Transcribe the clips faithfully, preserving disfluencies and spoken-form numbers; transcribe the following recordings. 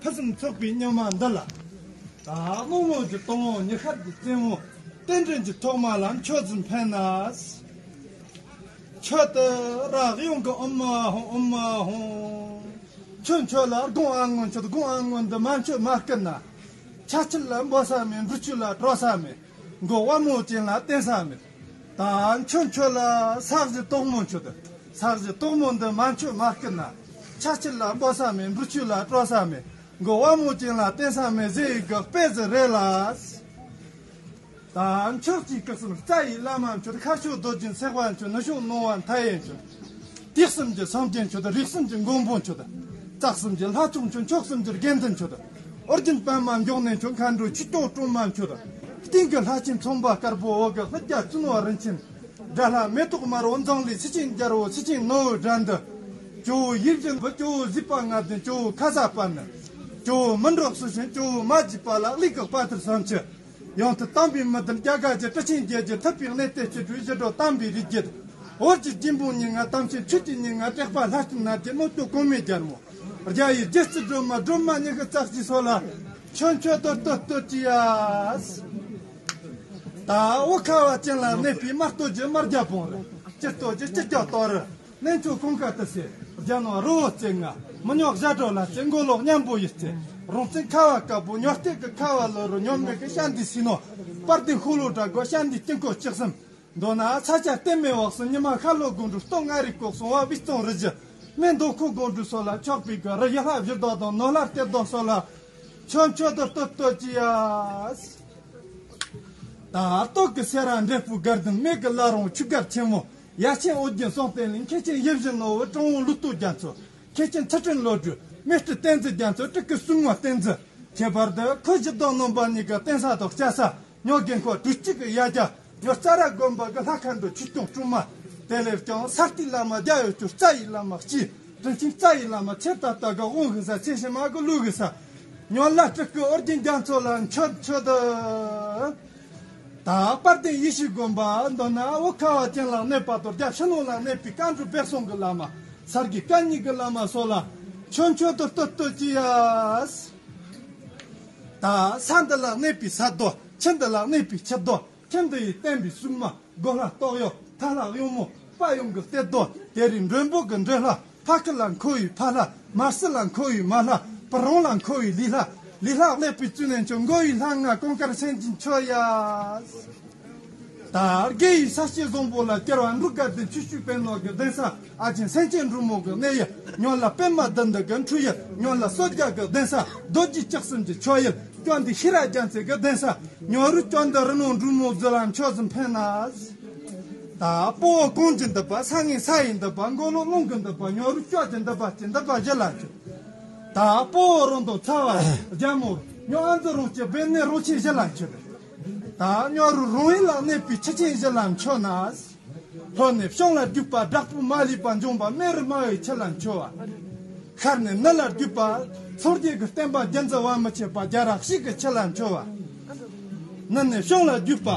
ཕུན་སུམ་ཚོགས་པའི་ཉི་མ་འདི་ལ། ད་རྣོ་མོ་གི་དང་པོ་ཉི་ཤར་གྱི་རྩེ་མོ། རྟེན་འབྲེལ་གྱི་ཐོག་མ་ལ་མཆོད་ཟིན་ཕན་ན། མཆོད་དུ་རག་ཡོང་གི་ཨུམ་མ་ཧོང་ཨུམ་མ་ཧོང་། མཆོད་མཆོད་ལ་དགོང་ཨ་སྔོན་མཆོད། དགོང་ཨ་སྔོན་འདི་མ་མཆོད་མ་སྐུལ་ན། ཆ་ཆུལ་ལ་འབོད་ས་མེད། འབྲུ་ཆུ་ལ་དྲོ་ས་མེད། མགོ་བ་མོ་ཅན་ལ་བསྟན་ས་མེད། ད་མཆོད་མཆོད་ལ་ས་གཞི་དོག་མོ་མཆོད། ས་གཞི་དོག་མོ་འདི་མ་མཆོད་མ་སྐུལ་ན། ཆ་ཆུལ་ལ་འབོད་ས་མེད། འབྲུ་ཆུ་ལ་དྲོ་ས་མེད། མགོ་བ་མོ་ཅན་ལ་བསྟན་ས་མེད་ཟེར་ཡི་གི་དཔེ་ཟིག་རེད་ལ། ད་མཆོག་གི་སྐུ་གསུམ་རྩ་ཡི་བླ་མ་མཆོད། ཤར་ཕྱོགས་རྡོ་རྗེ་སེག་པ་མཆོད། ནུབ་ཕྱོགས་ནོར་བུ་མཐའ་ཡས་མཆོད། དུས་གསུམ་གྱི་སངས་རྒྱས་མཆོད། རིགས་གསུམ་གྱི་མགོན་པོ་མཆོད། རྩ་གསུམ་གྱི་ལྷ་མཆོག་མཆོད། མཆོག་གསུམ་གྱི་དགེ་འདུན་མཆོད། ཨོ་རྒྱན་པདྨ་འབྱུང་གནས་མཆོད། མཁའ་འགྲོ་ཆོས་སྐྱོང་སྲུང་མ་མཆོད། སྟེང་གི་ལྷ་ཆེན་ཚངས་པ་དཀར་པོ། འོག་གི་ལྷ་བརྒྱ་བཙུན་མོ་རིན་ཆེན། དགྲ་ལྷ་མེ་ཏོག་དམར་པོ། མཛངས་བླུན་སེ་ཆེན་རྒྱལ་པོ། སེ་ཆེན་ནོར་བུ་དགྲ་འདུལ། ཇོ་བོ་ཡིད་བཞིན་བུ། ཇོ་བོ་གཟིགས་པ་ལྔ་ལྡན། ཇོ་བོ་ཁ་ཟས་པ་ནི། ཇོ་བོ་མི་འགྲོ་སུ་ཞིང་། ཇོ་བོ་མ་བརྗེད་པ་ལ། གླུ་གི་དཔལ་ཐུར་བསམ་འཆར། ཡང་དུ་དམ་པའི་མི་ལྡན་རྒྱ་གར་གྱི་ཊཱི་ཆེན་རྒྱལ་གྱི། ཐུབ་པའི་གནས་བརྟན་སྤྱི་སྤྲུལ་ཞི་ཁྲོ་དམ་པའི་རིགས་བརྒྱུད། འོད་ཀྱི་སྐྱིལ་འབུམ་ཉེར་ལྔ། དམ་ཅན་ཆོས་ཀྱི་ཉེར་ལྔ། དྲེགས་པ་ལྷ་བཅོམ་ནད་ཀྱི། རྣོ་རྒྱུ་གོང་མའི་རྒྱལ་མོ། རྒྱ་ཡི་རྗེ་བཙུན་སྒྲོལ་མ། སྒྲོལ་མ་ཉི་ཤུ་རྩ་གཅིག་སོགས་ལ། མཆོད་མཆོད་བསྟོད་བསྟོད་བསྟོད་ཅི་ཡ། ད་བོད་ཁ་བ་ཅན་ལ་གནས་པའི། མ་བསྟོད་རྒྱུ་མ་རྒྱ་པོང་རེད། ཅི་བསྟོད་རྒྱུ་ཅི་རྒྱ་བསྟོད་རེད། གནས་མཆོག་ཀུན་དགའ་དུ་སེ། རྒྱ་ནག་རི་བོ་རྩེ་ལྔ། མི་ཉག་བཞད་སྒྲོ་ལ་རྩེ། མགོ་ལོག་གཉན་པོ་ཡི་རྩེ། རོང་བཙན་ཁ་བ་དཀར་པོ། ཉོ་སྟེ་གི་ཁ་བ་ལོ་རུ། ཉོ་མེད་གི་ཤ་འདི་སི་ནོ། པར་དེ་ཤོ་ལོ་དྲ་གོ། ཤ་འདི་དཀྱིལ་འཁོར་ལྕགས་སྲམ། མདོ་ན་ས་ཆ་བརྟན་མའི་འོག་སུ། ཉི་མ་ཤར་ལྷོ་སྒང་དྲུག། སྟོད་མངའ་རིས་སྐོར་སོང་བ། བིས་སྟོང་རི་བཞི། སྨད་མདོ་ཁམས་སྒང་དྲུག་སོགས་ལ། ཆགས་པའི་གི་རི་ཡི་ལྷ་བཞི་བདག་དང་། ནོར་ལྷ་གཏེར་བདག་སོགས་ལ། མཆོད་མཆོད་བསྟོད་བསྟོད་བསྟོད་ཅི་ཡ། ད་སྟོད་ཀྱི་སེ་ར་འབྲས་སྤུངས་དགའ་ལྡན། སྨད་ཀྱི་བླ་རུང་ཆོས་སྒར་ཆེན་མོ། ཡ་ཆེན་ཨོ་རྒྱན་སྲོང་བཙན་གླིང་། ཁྱེད་ཆེན་ཡིད་བཞིན་ནོར་བུ། དྲང་བོ་ལུགས་ལྡོག་རྒྱ་མཚོ། ཁྱེད་ཆེན་ཚུལ་ཁྲིམས་བློ་གྲོས། སྨད་སྤྲུལ་བསྟན་འཛིན་རྒྱ་མཚོ། སྤྲུལ་སྐུ་གསུང་ངོ་བསྟན་འཛིན། ཁྱད་པར་དུ་ཁོ་བཞི་བདག་རྣམ་པ་གཉིས་ཀྱི་བསྟན་ས་དང་སྐྱ་ས། ཉོ་རྒན་འཁོགས་གྲུ་གཅིག་གི་ཡ་གྱལ། ཉོ་རྩ་ར་དགོན་པ་གི་ལྷ། མཁའ་འགྲོ་ཆོས་སྐྱོང་སྲུང་མ། དེ་ལས་ཀྱང་ས་སྟེང་བླ་མ་རྒྱལ་ཡོད་ཀྱང་། རྩ་ཡི་བླ་མ་སྤྱི། དྲིན་ཆེན་རྩ་ཡི་བླ་མ་ཆེ་ད་ལྟ་གི་དབང་གི་ས། ཚེ་ཕྱི་མ་གི་བློ་གི་ས། ཉོ་ལ་སྤྲུལ་སྐུ་ཨོ་རྒྱན་རྒྱ་མཚོ་ལ་མཆོད་མཆོད་དུ། ད་དཔལ་ལྡན་ཡེ་ཤེས་དགོན་པ། མདོར་ན་བོད་ཁ་བ་ཅན་ལ་གནས་པ་དང་། རྒྱ་ཕྱི་ནང་ལ་གནས་པའི་མཁའ་འགྲོ་བེར་སྲུང་གི་བླ་མ། ས་དགེ་བཀའ་རྙིང་གི་བླ་མ་སོགས་ལ། མཆོད་མཆོད་དུ་བསྟོད་བསྟོད་ཅི་ཡ། ད་ས་འདི་ལ་གནས་པའི་ས་རྡོ། ཆུ་འདི་ལ་གནས་པའི་ཆུ་རྡོ། ཁྱིམ་འདི་ཡི་བསྟན་པའི་སྲུང་མ། སྒོ་ལྷ་སྟོད་གཡོག་ཐ་ལྷ་གཡོག་མོ། དཔའ་ཡོམ་གི་གཏེར་རྡོ། དེ་རིང་མགྲོན་པོ་གི་མགྲོན་ལྷ། ཕ་ཁུ་ལ་འཁོར་བའི་ཕ་ལྷ། མ་སྲུ་ལ་འཁོར་བའི་མ་ལྷ། པུ་རོང་ལ་འཁོར་བའི་ལི་ལྷ། ལི་ལྷ་ཀླད་པའི་བཙུན་ནས་ཆོ། མགོ་བའི་ལྷ་ང་གོང་དཀར་སེང་ཆེན་མཆོད་ཡ། ད་དགེ་བའི་ས་སྐྱེས་བཟང་པོ་ལ་སྐྱེར་བ་འབྲུག་དགའ་ལྡན་ཆུ་སྐྱོང་དཔོན་སློབ་ཀྱི་གདན་ས། ཨ་ཆེན་སེང་ཆེན་འབྲུག་མོ་གི་གནས་ཡུལ། ཉོ་ལ་པདྨ་བདུད་འདུལ་གི་འཁྲུལ་ཡུལ། ཉོ་ལ་སྲོལ་རྒྱལ་གི་གདན་ས། རྡོ་རྗེ་ལྕགས་སྲིན་གྱི་མཆོད་ཡུལ། ཅོ་འདི་ཤེས་རབ་རྒྱལ་མཚན་གྱི་གདན་ས། ཉོ་རུ་ཅོ་འདི་རི་ནོར་འབྲུག་མོ་རྫི་ལ་མཆོད་ཟིན་ཕན་ན། ད་དཔའ་བོ་གངས་ཀྱི་མདུད་པ། ས་ངན་ས་ཡི་མདུད་པ། མགོ་ལོག་རླུང་གི་མདུད་པ། ཉོ་རུ་ཅོ་གི་མདུད་པ་གཅིག། མདུད་པ་བཞི་ལ་མཆོད། ད་དཔའ་བོ་རོང་དུ་ཚ་བ་རྒྱལ་མོ། ཉོ་ཨ་མཛོ་རོང་གཅིག། སྦས་ནས་རོང་ཆེན་བཞི་ལ་མཆོད། ད་ཉོ་རུ་རོང་ཡུལ་ལ་གནས་པའི་ཆུ་ཆེན་བཞི་ལ་མཆོད་ན། ལྷོ་ནས་བྱང་ལ་རྒྱུག་པ། བྲག་ཕུག་མ་ལུས་པ་འབྱུང་བ། སྨན་རི་རྨ་བའི་ཆུ་ལ་མཆོད་པ། ཤར་ནས་ནུབ་ལ་རྒྱུག་པ། སངས་རྒྱས་ཀྱི་བསྟན་པ་རྒྱུན་འཛིན་པ་མི་ཕྱེད་པ། རྒྱ་ར་གཤིས་ཀྱི་ཆུ་ལ་མཆོད་པ། ནུབ་ནས་བྱང་ལ་རྒྱུག་པ།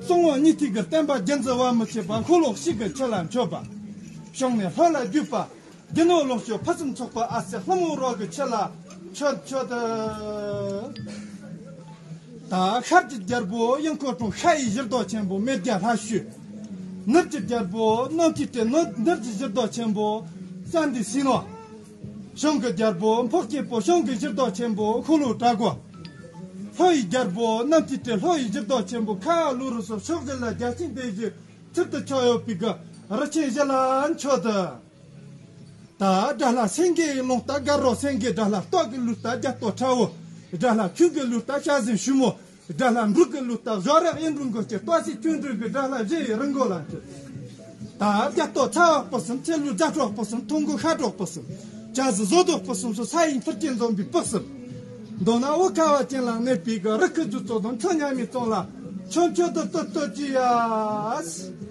གསང་བ་སྙིང་ཐིག་གི་བསྟན་པ་རྒྱུན་འཛིན་པ་མི་ཕྱེད་པ། ཤོ་ལོ་ཀ་གཤིས་ཀྱི་ཆུ་ལ་མཆོད་པ། བྱང་ནས་ལྷོ་ལ་རྒྱུག་པ། རྒྱུ་ནོར་ལོངས་སྤྱོད་ཕུན་སུམ་ཚོགས་པ། ཨ་སེ་ལྷ་མོ་རོ་གི་ཆུ་ལ་མཆོད་མཆོད་དུ། ད་ཤར་གྱི་རྒྱལ་པོ་གཡུ་འཁོར་སྲུང་། ཤར་ཡི་གཞི་རྡོ་ཆེན་པོ་སྨད་རྒྱ་ལྷ་ཤུལ། ནུབ་ཀྱི་རྒྱལ་པོ་གནམ་ཐིག་སྤྲེལ། ནུབ་ཀྱི་གཞི་རྡོ་ཆེན་པོ་ས་འདི་སྲིན་ནོ། བྱང་གི་རྒྱལ་པོ་འཕགས་སྐྱེས་པོ། བྱང་གི་གཞི་རྡོ་ཆེན་པོ་ཤོ་ལོ་ཀ་དགུ། ལྷོ་ཡི་རྒྱལ་པོ་གནམ་ཐིག་སྤྲེལ། ལྷོ་ཡི་གཞི་རྡོ་ཆེན་པོ་ཁ་ལུ་རུ་སོགས། ཕྱོགས་བཞི་ལ་རྒྱལ་ཆེན་སྡེ་བཞི་ཚུལ་དུ་ཆགས་ཡོད་པའི་གི་རི་ཆེན་བཞི་ལ་མཆོད་དུ། ད་དགྲ་ལྷ་སེང་གེའི་རླུང་རྟ། དགའ་རོ་སེང་གེ། དགྲ་ལྷ་སྟག་གི་ལུས་རྟ་རྒྱ་སྟག་ཁྲ་བོ། དགྲ་ལྷ་ཁྱོད་ཀྱི་ལུས་རྟ་བྱ་ཟིན་ཞུ་མོ། དགྲ་ལྷ་འབྲུག་གི་ལུས་རྟ་བཞོ་རག་གཡུ་འབྲུག་མགོ་སྐྱེས། སྟག་གཟིག་ཁྱོད་འབྲུག་གི་དགྲ་ལྷ་བཞི་ཡི་རི་མགོ་ལ་མཆོད། ད་རྒྱ་སྟག་ཚ་བ་སྤུ་གསུམ། ཚེ་ལུས་རྫ་སྲོག་སྤུ་གསུམ། ཐོང་གོ་ཤ་སྲོག་སྤུ་གསུམ། བྱ་ཟི་བཟོ་དོ་སྤུ་གསུམ་སོགས། ས་ཡི་མཐུར་རྐྱེན་འཛོམས་པའི་སྤུ་གསུམ། མདོར་ན་བོད་ཁ་བ་ཅན་ལ་གནས་པའི་གི་རི་ཁུ་རྫི་ཚོ་དང་ཁྱོད་མཉམ་མེད་ཚང་ལ་མཆོད་མཆོད་དུ་བསྟོད་བསྟོད་ཅི་ཡ།